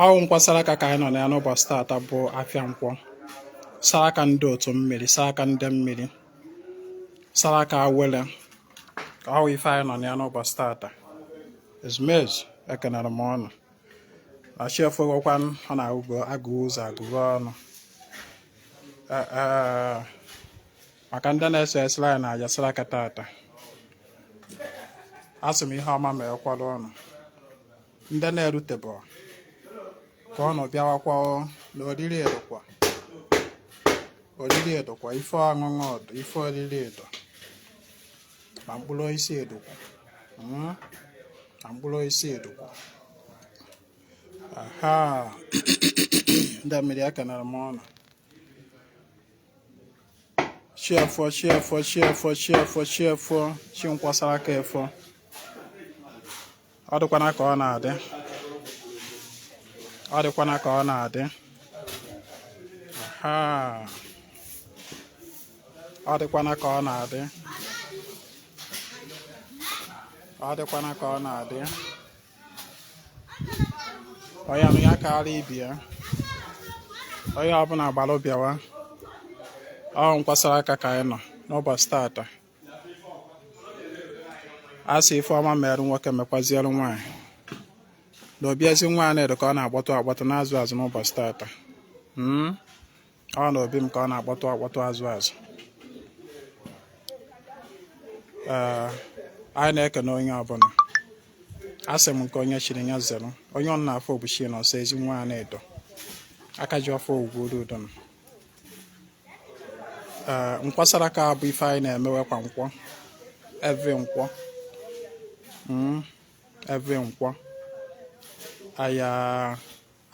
Ọwụ nkwọ saraka ka anyị nọ na ya n'ụbọchị taata bụ afịa nkwọ. Saraka ndị otu mmiri, saraka ndị mmiri, saraka awele. Ọwụ ife anyị nọ na ya n'ụbọchị taata. Ezumezu, ekenere m ọnụ. Na chi efogokwan, ọ na-agụgụ agụ ụzọ agụgụ ọnụ. Ee, maka ndị na-eso esila anyị na aja saraka taata, asị m ihe ọma ma ekwara ọnụ. Ndị na-erutebụ ka ọnụ bịawakwa na oriri edokwa, oriri edokwa, ife ọṅụṅụ ọdụ, ife oriri edo, ma mkpụrụ osisi edokwa, ma mkpụrụ osisi edokwa. Aha ndị mmiri, ekenere m ọnụ. Chiefo, chiefo, chiefo, chiefo, chiefo, chi nkwọ saraka efo. Ọ dịkwana ka ọ na-adị, ọ dịkwana ka ọ na-adị. Aha, ọ dịkwana ka ọ na-adị, ọ dịkwana ka ọ na-adị. Onye anụ ya karịa ibi ya, onye ọbụla gbalụ bịawa. Ọ nkwọ saraka ka anyị nọ n'ụbọchị taata. A sị ife ọma merụ nwoke, mekwaziere nwaanyị. Na obi ezi nwaanyị dị ka ọ na-akpọtụ akpọtụ n'azụ azụ n'ụbọchị taata. Ọ na obi m ka ọ na-akpọtụ akpọtụ azụ azụ. Ee, anyị na-ekene onye ọbụla. A sị m nke onye chiri ya zere. Onye ọ na-afọ bụ chi na ọsọ ezi nwa na-edo aka ji ọfọ ugwu udo. Ee, nkwọ saraka bụ ife anyị na-emewe kwa nkwọ, every nkwọ, every nkwọ anyị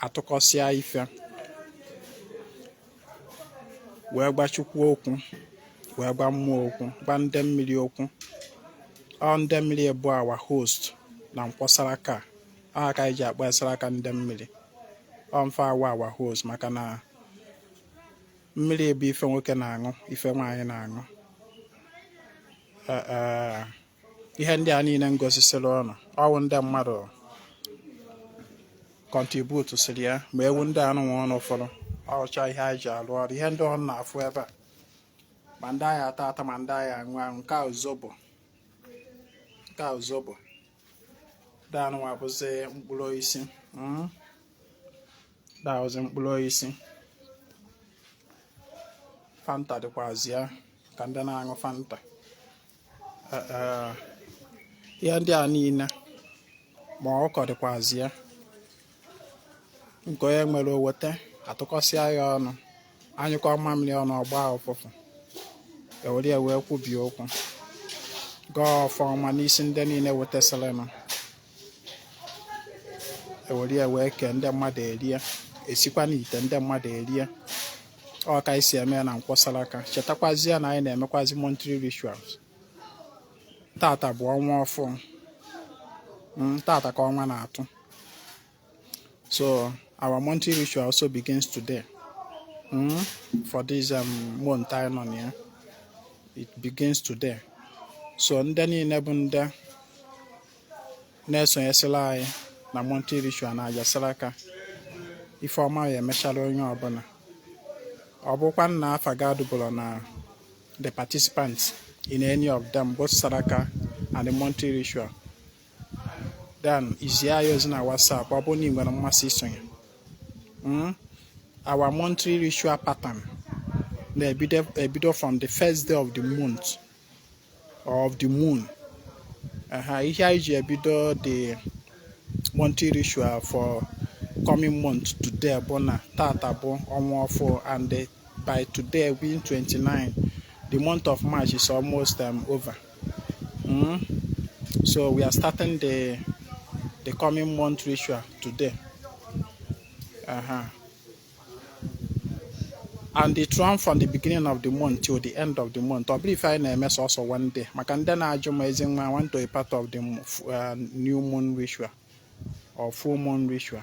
atụkọsịa ife wee gwa Chukwu okwu, wee gwa mmụọ okwu, gwa ndị mmiri okwu. Ọ ndị mmiri bụ our host na nkwọ saraka a ka anyị ji akpọ saraka ndị mmiri. Ọ mfe awa our host, maka na mmiri bụ ife nwoke na-aṅụ, ife nwaanyị na-aṅụ. Ihe ndị a niile ngosisiri ọnụ, ọwụ ndị mmadụ contribute siri ya, ma ewu ndị anụ nwe ọnụ ụfọdụ ọcha ihe anyị ji arụ ọrụ. Ihe ndị ọ na-afụ ebe a, ma ndị anyị ata ata, ma ndị anyị aṅụ aṅụ. Nke a zobo, nke a zobo. Ndị anụnwa bụzi mkpụrụ osisi, ndị ahụzi mkpụrụ osisi. Fanta dịkwazi ya ka ndị na-aṅụ Fanta. Ihe ndị a niile, ma ọkọ dịkwazi ya. Nke onye nwere oweta, atụkọsịa ya ọnụ, anyụkọ mamịrị ọnụ, ọgba ụfụfụ, ewere ya wee kwubie okwu, gaa ọfọma n'isi ndị niile wetasịrịnụ. Ewere ya wee kee ndị mmadụ erie, esikwa n'ite ndị mmadụ erie. Ọ ka anyị si eme ya na nkwọ saraka. Chetakwazie na anyị na-emekwazi monthly rituals. Tata bụ ọnwa ọfụ, tata ka ọnwa na-atụ. So our monthly ritual also begins today, for this month anyị nọ na ya. It begins today. So ndị niile bụ ndị na-esonyesịrị anyị na monthly ritual na aja saraka, ife ọma ya emechara onye ọbụla. Ọ bụkwa nna afa ga-adụbụrụ na the participants in any of them, both saraka and the monthly ritual, then izie anyị ozi na WhatsApp ọ bụrụ na ị nwere mmasị isonye. Our monthly ritual pattern na-ebido ebido from the first day of the month or of the moon. Aha, ihe anyị ji ebido the monthly ritual for coming month today bụ na tata bụ ọnwa ọfụ, and by today being 29, the month of March is almost over. So we are starting the coming month ritual today. And it run from the beginning of the month till the end of the month. Ọ bụrụ ife anyị na-eme sọsọ one day. Maka ndị na-ajụ ma ezi nwa, I want to be part of the new moon ritual or full moon ritual.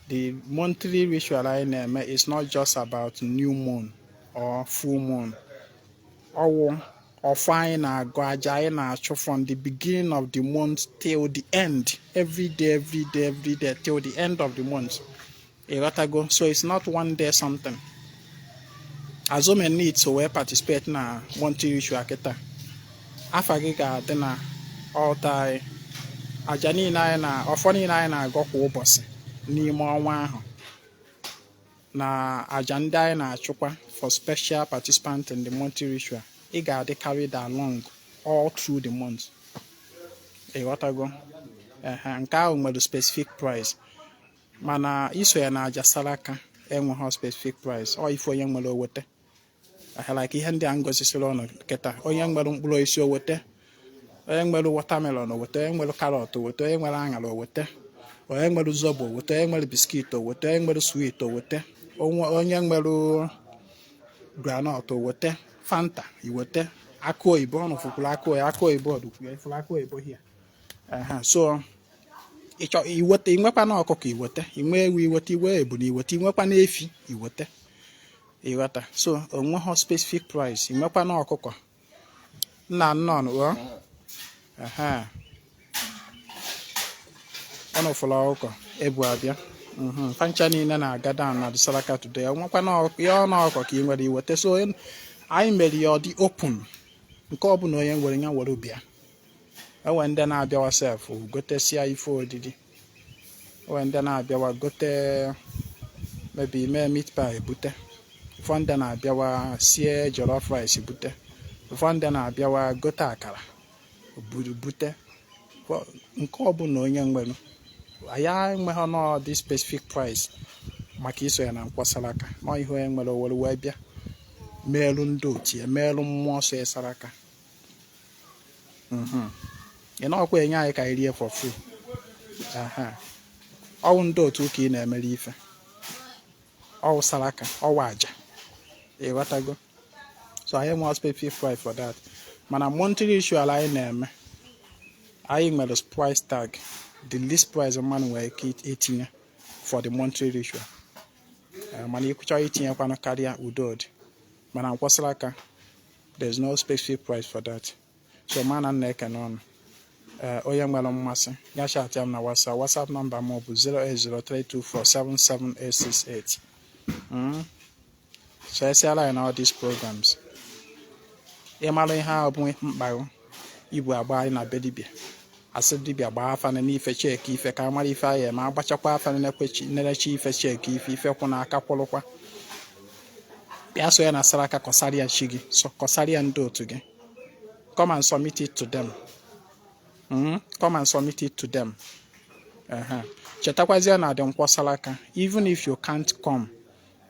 The monthly ritual anyị na-eme is not just about new moon or full moon. Ọwụ Ọfọ anyị na-agụ, aja anyị na-achụ from the beginning of the month till the end, every day, every day, every day, till the end of the month. Ịghọtago? So it's not one day something. Assuming need to wee participate na monthly ritual kịta, afa gị ga-adị na altar anyị, aja niile anyị na ọfọ niile anyị na-agọ kwa ụbọchị n'ime ọnwa ahụ, na aja ndị anyị na-achụkwa for special participant in the monthly ritual. Ị ga-adị carried along all through the month. Ịghọtago? Ehe, nke ahụ nwere specific price, mana iso ya na aja saraka enweghị specific price. Ọ ife onye nwere owete. Ehe, like ihe ndị a ngosisiri ọnụ kịta, onye nwere mkpụrụ osisi owete, onye nwere watermelon owete, onye nwere carrot owete, onye nwere aṅara owete, onye nwere zobo owete, onye nwere biscuit owete, onye nwere sweet owete, onye nwere groundnut owete, Fanta iwete, akụ oyibo ọnụ fụkwuru, akụ oyibo, akụ oyibo ọdụkwu ya ifuru akụ oyibo hia. Ehe, so ịchọ iweta, inwekwa na ọkụkọ iweta, inwe ewu iweta, iwe ebunu iweta, inwekwa na efi iweta. Ịghọta? So onweghị specific price. Inwekwa na ọkụkọ nna nnọn o. Ehe, ọnụ fụrụ ọkụkọ ebu abịa. Fancha niile na-aga down na the saraka today. Onwekwa na ihe ọnụ ọkụkọ ka ị nwere iweta. So anyị mere ya ọ dị open. Nke ọbụla onye nwere ya were bịa. Enwe ndị na-abịawa sef gotesia ife odidi, enwe ndị na-abịawa gote maybe mee meat pie bute, ụfọdụ ndị na-abịawa sie jollof rice bute, ụfọdụ ndị na-abịawa gote akara buru bute. Nke ọbụla onye nwere, anyị enweghị nọ dị specific price maka iso ya na nkwọ saraka. Nọ ihe onye nwere owere wee bịa meelu ndị otu ya, meelu mmụọ so ya saraka. Ị nọkwa enye anyị ka anyị rie for free. Aha, ọwụ ndị otu ka ị na-emere ife, ọwụ saraka, ọwụ aja. Ịghọtago? So anyị enwe specific price for that, mana monthly ritual anyị na-eme, anyị nwere price tag, the least price mmadụ nwere ike itinye for the monthly ritual. Mana ị chọrọ itinyekwanụ karịa, udo dị. Mana nkwọ saraka, there is no specific price for that. So mana nna eke n'ọnụ, onye nwere mmasị ya chat m na WhatsApp. WhatsApp nọmba m bụ 08032477868. So esiala anyị na all these programs, ịmara ihe ahụ bụ mkpa ibu agba anyị na be dibịa, asị dibịa gbaa afa n'ife, check ife ka amara ife anyị eme, agbachakwa afa nerechi ife, check ife, ife kwụ n'aka kwụrụkwa. Bịa so ya na saraka, kọsara ya chi gị, so kọsara ya ndị otu gị. Come and submit it to them. Come and submit it to them. Chetakwazie na dị nkwọ saraka, even if you can't come,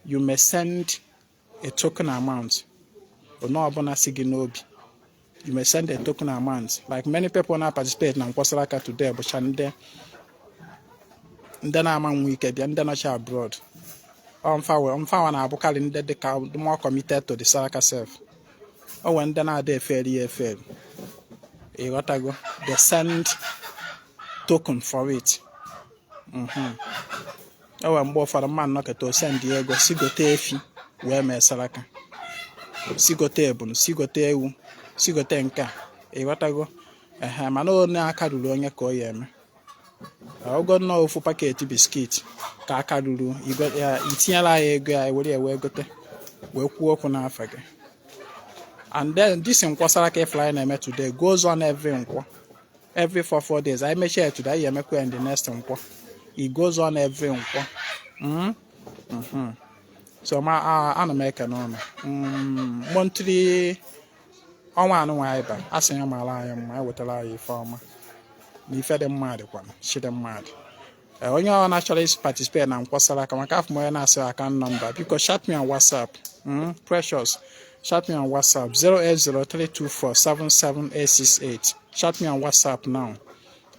you may send a token amount, onye ọbụla si gị n'obi. You may send a token amount. Like many people na participate na nkwọ saraka today bụcha ndị na-ama nwe ike bịa, ndị nọcha abroad. Ọ mfawa na-abụkarị ndị dịka more committed to the saraka sef. O nwere ndị na-ada eferi ya eferi. Ịghọtago? They send token for it. O nwere mgbe ụfọdụ mmadụ nọkọta, o send ya ego, si gote efi wee mee saraka, si gote ebunu, si gote ewu, si gote nke a. Ịghọtago? Ehe, mana onye aka ruru onye ka ọ ya eme, ogo nnọọ ofu packet biscuit ka aka ruru ya, itinyela ya ego ya, ewere ya wee gote, wee kwuo okwu n'afa gị. And then this nkwọ saraka ifuru anyị na-eme today goes on every nkwọ, every 4 4 days. Anyị mechie ya today, anyị emekwa ya in the next nkwọ. It goes on every nkwọ. So ma ana m ekene ụnụ. Monthly ọnwa anụnwa anyị bara, a sị ya mara anyị mma, ewetara anyị ife ọma na ife dị mma dịkwa chi dị mma dị. Onye ọ na-achọrọ isi participate na nkwọ saraka, maka afọ m onye na-asị account number, biko chat me on WhatsApp. Precious, chat me on WhatsApp, 08032477868. Chat me on WhatsApp now,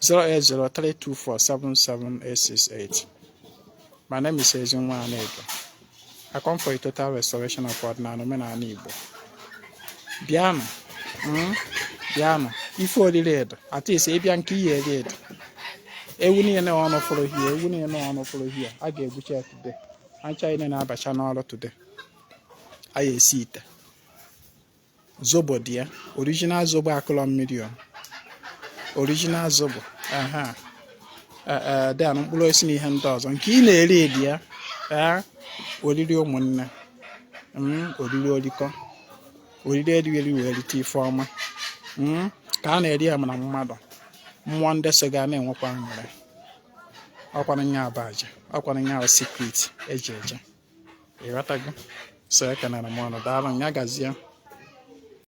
08032477868. My name is Ezinwa Anaedo. I come for a total restoration of ọdịnala, omenala Igbo. Bịanụ, bịanụ, ife oriri edo, at least ịbịa nke ihe eri edo. Ewu niile ọnụ fụrụ hie, ewu niile ọnụ fụrụ hie, a ga-egbucha ya today. Ancha niile na-abacha n'ọrụ today. A ya esi ite. Zobo dị ya, original zobo, akụlọ mmiri o, original zobo. Aha, ee, then mkpụrụ osisi na ihe ndị ọzọ nke ị na-eri dị ya. Ee, oriri ụmụnne, oriri orikọ, oriri erighị eri wee rite ife ọma, ka a na-eri ya. Mana mmadụ, mmụọ ndị so ga na-enwekwa aṅụrị. Ọkwana nya bụ aja, ọkwana nya bụ secret eji eje. Ịghọtago? So ekenere m ọnụ. Daalụ, nya gazie.